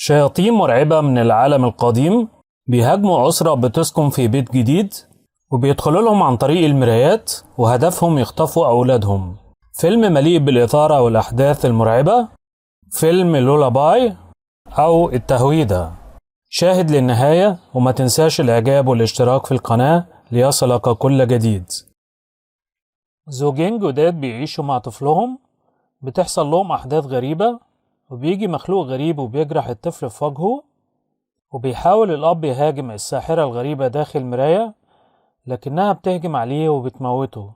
شياطين مرعبة من العالم القديم بيهاجموا أسرة بتسكن في بيت جديد وبيدخلوا لهم عن طريق المرايات، وهدفهم يخطفوا أولادهم. فيلم مليء بالإثارة والأحداث المرعبة، فيلم لولا باي أو التهويدة. شاهد للنهاية وما تنساش الإعجاب والاشتراك في القناة ليصلك كل جديد. زوجين جداد بيعيشوا مع طفلهم، بتحصل لهم أحداث غريبة، وبيجي مخلوق غريب وبيجرح الطفل في وجهه، وبيحاول الأب يهاجم الساحرة الغريبة داخل مراية، لكنها بتهجم عليه وبتموته.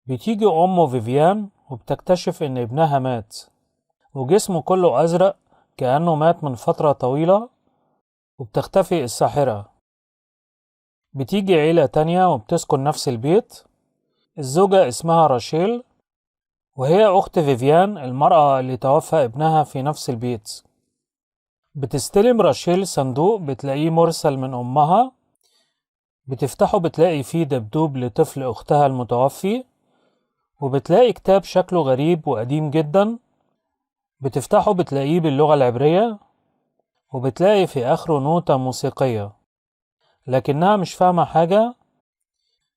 بتيجي أمه فيفيان وبتكتشف إن ابنها مات، وجسمه كله أزرق كأنه مات من فترة طويلة، وبتختفي الساحرة. بتيجي عيلة تانية وبتسكن نفس البيت. الزوجة اسمها راشيل، وهي أخت فيفيان المرأة اللي توفى ابنها في نفس البيت. بتستلم راشيل صندوق بتلاقيه مرسل من أمها، بتفتحه بتلاقي فيه دبدوب لطفل أختها المتوفي، وبتلاقي كتاب شكله غريب وقديم جدا، بتفتحه بتلاقيه باللغة العبرية، وبتلاقي في آخره نوتة موسيقية، لكنها مش فاهمة حاجة.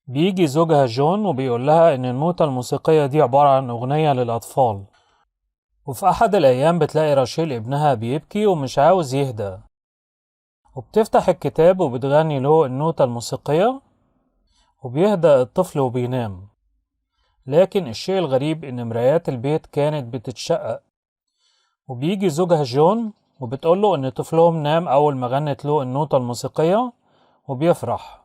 بيجي زوجها جون وبيقول لها إن النوتة الموسيقية دي عبارة عن أغنية للأطفال. وفي أحد الأيام بتلاقي راشيل ابنها بيبكي ومش عاوز يهدى، وبتفتح الكتاب وبتغني له النوتة الموسيقية، وبيهدأ الطفل وبينام. لكن الشيء الغريب إن مرايات البيت كانت بتتشقق. وبيجي زوجها جون وبتقوله إن طفلهم نام أول ما غنت له النوتة الموسيقية، وبيفرح.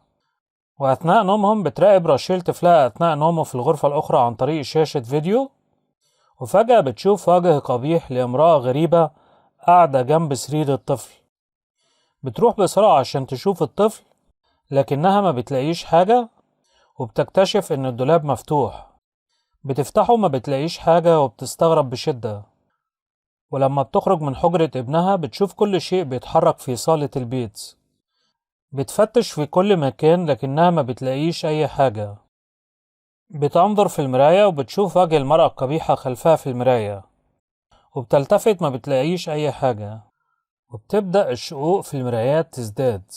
وأثناء نومهم بتراقب راشيل طفلها أثناء نومه في الغرفة الأخرى عن طريق شاشة فيديو، وفجأة بتشوف وجه قبيح لامرأة غريبة قاعدة جنب سرير الطفل. بتروح بسرعة عشان تشوف الطفل، لكنها ما بتلاقيش حاجة، وبتكتشف إن الدولاب مفتوح. بتفتحه ما بتلاقيش حاجة وبتستغرب بشدة. ولما بتخرج من حجرة ابنها بتشوف كل شيء بيتحرك في صالة البيت. بتفتش في كل مكان لكنها ما بتلاقيش أي حاجة. بتنظر في المراية وبتشوف وجه المرأة القبيحة خلفها في المراية، وبتلتفت ما بتلاقيش أي حاجة، وبتبدأ الشقوق في المرايات تزداد.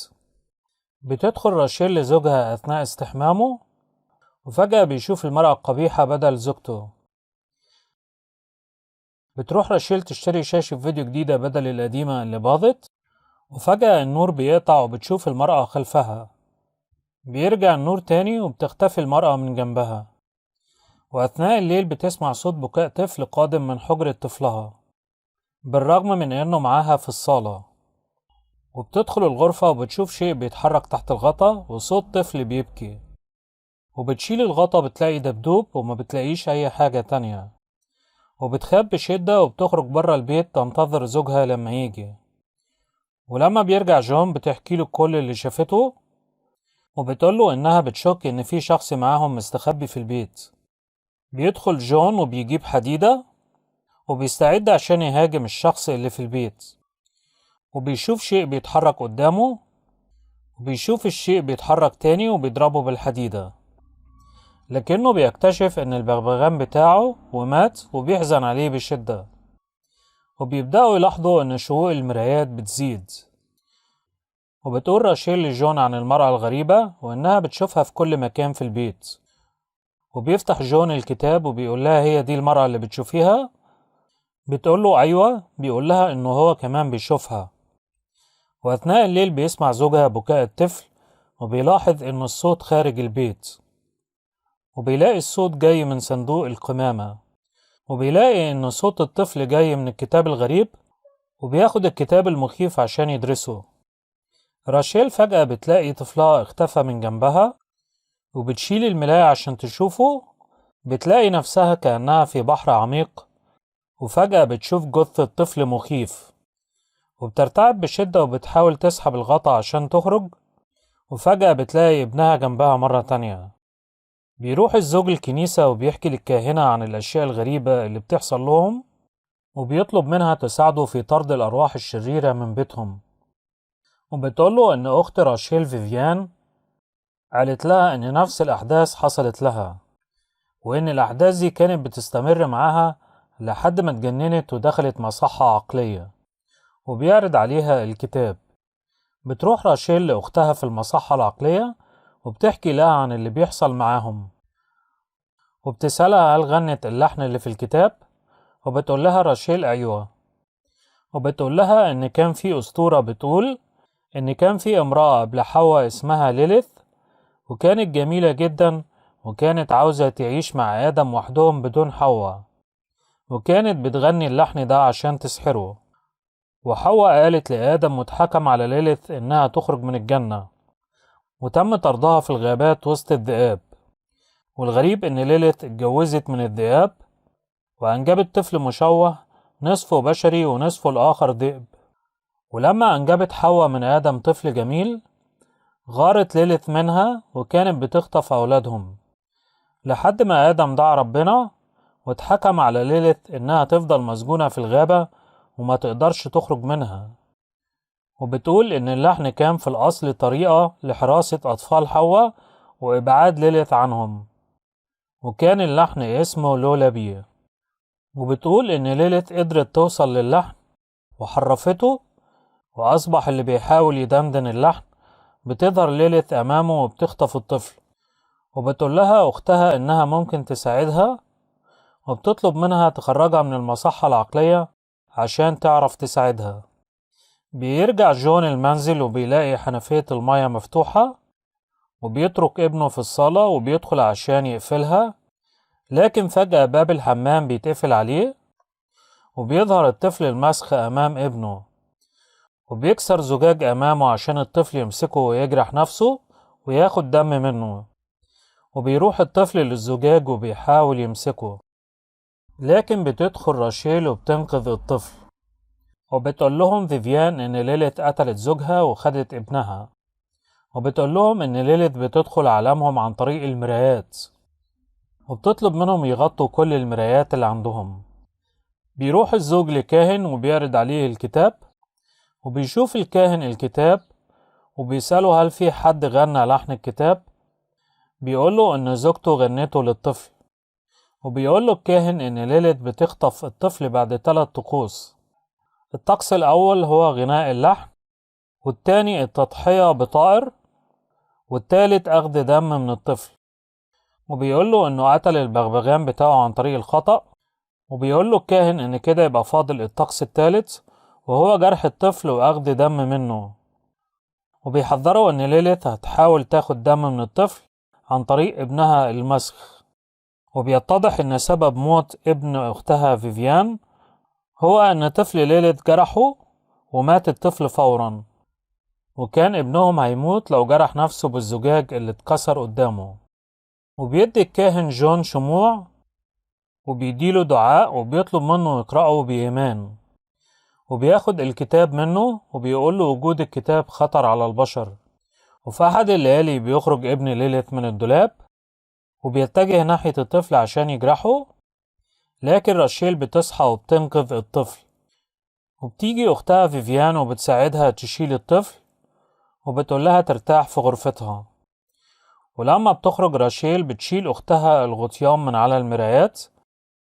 بتدخل راشيل لزوجها أثناء استحمامه، وفجأة بيشوف المرأة القبيحة بدل زوجته. بتروح راشيل تشتري شاشة فيديو جديدة بدل القديمة اللي باظت، وفجأة النور بيقطع وبتشوف المرأة خلفها. بيرجع النور تاني وبتختفي المرأة من جنبها. وأثناء الليل بتسمع صوت بكاء طفل قادم من حجرة طفلها، بالرغم من إنه معاها في الصالة. وبتدخل الغرفة وبتشوف شيء بيتحرك تحت الغطا وصوت طفل بيبكي، وبتشيل الغطا بتلاقي دبدوب وما بتلاقيش أي حاجة تانية، وبتخاف بشدة وبتخرج برا البيت تنتظر زوجها لما يجي. ولما بيرجع جون بتحكي له كل اللي شافته، وبتقوله إنها بتشك إن في شخص معاهم مستخبي في البيت. بيدخل جون وبيجيب حديدة وبيستعد عشان يهاجم الشخص اللي في البيت، وبيشوف شيء بيتحرك قدامه، وبيشوف الشيء بيتحرك تاني وبيضربه بالحديدة، لكنه بيكتشف إن البغبغان بتاعه ومات وبيحزن عليه بشدة. وبيبدأوا يلاحظوا إن شقوق المرايات بتزيد. وبتقول راشيل لجون عن المرأة الغريبة وإنها بتشوفها في كل مكان في البيت. وبيفتح جون الكتاب وبيقول لها هي دي المرأة اللي بتشوفيها؟ بتقول له أيوة. بيقول لها إنه هو كمان بيشوفها. وأثناء الليل بيسمع زوجها بكاء الطفل، وبيلاحظ إن الصوت خارج البيت، وبيلاقي الصوت جاي من صندوق القمامة، وبيلاقي إن صوت الطفل جاي من الكتاب الغريب، وبياخد الكتاب المخيف عشان يدرسه. راشيل فجأة بتلاقي طفلها اختفى من جنبها، وبتشيل الملاية عشان تشوفه. بتلاقي نفسها كأنها في بحر عميق، وفجأة بتشوف جثة طفل مخيف، وبترتعب بشدة وبتحاول تسحب الغطا عشان تخرج، وفجأة بتلاقي ابنها جنبها مرة تانية. بيروح الزوج الكنيسة وبيحكي للكاهنة عن الأشياء الغريبة اللي بتحصل لهم، وبيطلب منها تساعده في طرد الأرواح الشريرة من بيتهم. وبتقوله إن أخت راشيل فيفيان قالت لها إن نفس الأحداث حصلت لها، وإن الأحداث دي كانت بتستمر معاها لحد ما اتجننت ودخلت مصحة عقلية. وبيعرض عليها الكتاب. بتروح راشيل لأختها في المصحة العقلية وبتحكي لها عن اللي بيحصل معاهم، وبتسألها هل غنت اللحن اللي في الكتاب، وبتقول لها راشيل أيوة. وبتقول لها إن كان في أسطورة بتقول إن كان في امرأة قبل حواء اسمها ليليث، وكانت جميلة جدا وكانت عاوزة تعيش مع آدم وحدهم بدون حواء، وكانت بتغني اللحن ده عشان تسحره. وحواء قالت لآدم واتحكم على ليليث إنها تخرج من الجنة، وتم طردها في الغابات وسط الذئاب. والغريب إن ليليث اتجوزت من الذئاب وأنجبت طفل مشوه، نصفه بشري ونصفه الآخر ذئب. ولما أنجبت حواء من آدم طفل جميل، غارت ليليث منها وكانت بتخطف أولادهم، لحد ما آدم دعا ربنا واتحكم على ليليث إنها تفضل مسجونة في الغابة وما تقدرش تخرج منها. وبتقول إن اللحن كان في الأصل طريقة لحراسة أطفال حواء وإبعاد ليليث عنهم، وكان اللحن اسمه لولابي. وبتقول إن ليليث قدرت توصل للحن وحرفته، وأصبح اللي بيحاول يدندن اللحن بتظهر ليليث أمامه وبتخطف الطفل. وبتقول لها أختها إنها ممكن تساعدها، وبتطلب منها تخرجها من المصحة العقلية عشان تعرف تساعدها. بيرجع جون المنزل وبيلاقي حنفية المية مفتوحة، وبيترك ابنه في الصالة وبيدخل عشان يقفلها، لكن فجأة باب الحمام بيتقفل عليه، وبيظهر الطفل المسخ أمام ابنه، وبيكسر زجاج أمامه عشان الطفل يمسكه ويجرح نفسه وياخد دم منه. وبيروح الطفل للزجاج وبيحاول يمسكه، لكن بتدخل راشيل وبتنقذ الطفل. وبتقول لهم فيفيان إن ليليث قتلت زوجها وخدت ابنها، وبتقول لهم إن ليليث بتدخل عالمهم عن طريق المرايات، وبتطلب منهم يغطوا كل المرايات اللي عندهم. بيروح الزوج لكاهن وبيعرض عليه الكتاب، وبيشوف الكاهن الكتاب وبيسأله هل في حد غنى لحن الكتاب؟ بيقوله إن زوجته غنته للطفل. وبيقوله الكاهن إن ليليث بتخطف الطفل بعد 3 طقوس. الطقس الأول هو غناء اللحن، والتاني التضحية بطائر، والتالت أخذ دم من الطفل. وبيقوله إنه قتل البغبغان بتاعه عن طريق الخطأ. وبيقوله الكاهن إن كده يبقى فاضل الطقس التالت، وهو جرح الطفل وأخذ دم منه. وبيحذره إن ليليث هتحاول تاخد دم من الطفل عن طريق ابنها المسخ. وبيتضح إن سبب موت ابن أختها فيفيان هو إن طفل ليليث جرحه ومات الطفل فورا، وكان ابنهم هيموت لو جرح نفسه بالزجاج اللي اتكسر قدامه. وبيدي الكاهن جون شموع وبيديله دعاء وبيطلب منه يقرأه بإيمان، وبياخد الكتاب منه وبيقول له وجود الكتاب خطر على البشر. وفي أحد الليالي بيخرج ابن ليليث من الدولاب وبيتجه ناحية الطفل عشان يجرحه، لكن راشيل بتصحى وبتنقذ الطفل. وبتيجي أختها فيفيان وبتساعدها تشيل الطفل وبتقول لها ترتاح في غرفتها. ولما بتخرج راشيل بتشيل أختها الغطيان من على المرايات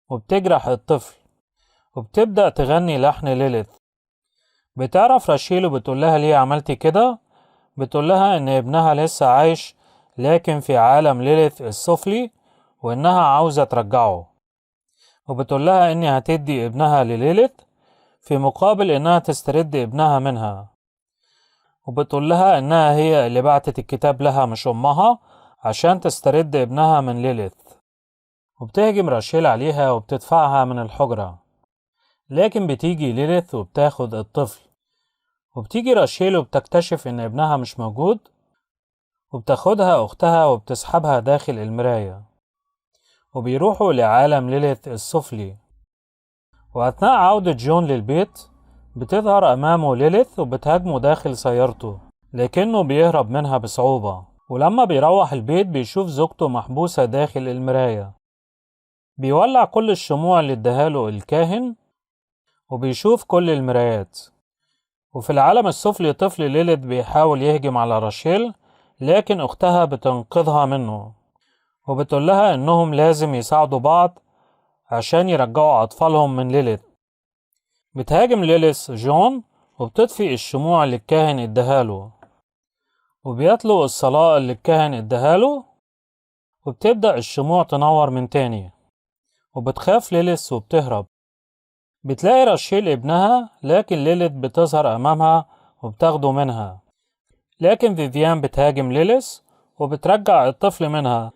وبتجرح الطفل، وبتبدأ تغني لحن ليليث. بتعرف راشيل وبتقول لها ليه عملتي كده؟ بتقول لها إن ابنها لسه عايش لكن في عالم ليليث السفلي، وإنها عاوزة ترجعه. وبتقول لها إني هتدي ابنها لليليث في مقابل إنها تسترد ابنها منها. وبتقول لها إنها هي اللي بعتت الكتاب لها مش أمها عشان تسترد ابنها من ليليث. وبتهجم راشيل عليها وبتدفعها من الحجرة، لكن بتيجي ليليث وبتاخد الطفل. وبتيجي راشيل وبتكتشف إن ابنها مش موجود، وبتاخدها أختها وبتسحبها داخل المراية، وبيروحوا لعالم ليليث السفلي. وأثناء عودة جون للبيت بتظهر أمامه ليليث وبتهاجمه داخل سيارته، لكنه بيهرب منها بصعوبة. ولما بيروح البيت بيشوف زوجته محبوسة داخل المراية. بيولع كل الشموع اللي اداهاله الكاهن وبيشوف كل المرايات. وفي العالم السفلي طفل ليليث بيحاول يهجم على راشيل، لكن أختها بتنقذها منه وبتقول لها إنهم لازم يساعدوا بعض عشان يرجعوا أطفالهم من ليليث. بتهاجم ليليث جون وبتطفي الشموع اللي الكاهن اداهاله، وبيتلو الصلاة اللي الكاهن اداهاله، وبتبدأ الشموع تنور من تاني. وبتخاف ليليث وبتهرب. بتلاقي راشيل ابنها، لكن ليليث بتظهر أمامها وبتاخده منها، لكن فيفيان بتهاجم ليليث وبترجع الطفل منها،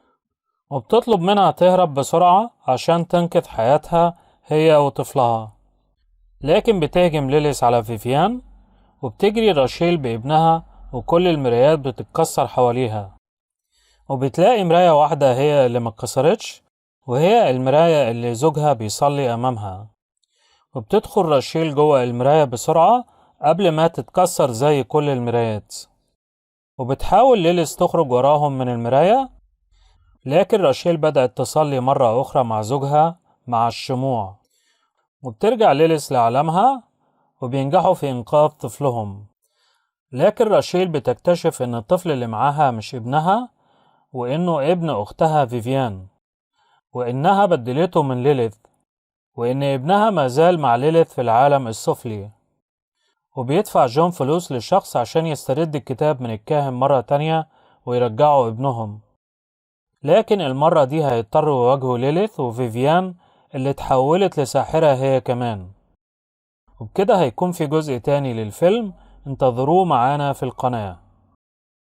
وبتطلب منها تهرب بسرعة عشان تنقذ حياتها هي وطفلها. لكن بتهجم ليليث على فيفيان، وبتجري راشيل بابنها، وكل المرايات بتتكسر حواليها، وبتلاقي مراية واحدة هي اللي متكسرتش، وهي المراية اللي زوجها بيصلي أمامها. وبتدخل راشيل جوه المراية بسرعة قبل ما تتكسر زي كل المرايات، وبتحاول ليليث تخرج وراهم من المراية، لكن راشيل بدأت تصلي مرة أخرى مع زوجها مع الشموع، وبترجع ليليث لعالمها، وبينجحوا في إنقاذ طفلهم. لكن راشيل بتكتشف إن الطفل اللي معاها مش ابنها، وإنه ابن أختها فيفيان، وإنها بدلته من ليليث، وإن ابنها ما زال مع ليليث في العالم السفلي. وبيدفع جون فلوس لشخص عشان يسترد الكتاب من الكاهن مرة تانية ويرجعوا ابنهم، لكن المرة دي هيضطروا يواجهوا ليليث وفيفيان اللي اتحولت لساحرة هي كمان. وبكده هيكون في جزء تاني للفيلم، انتظروه معانا في القناة.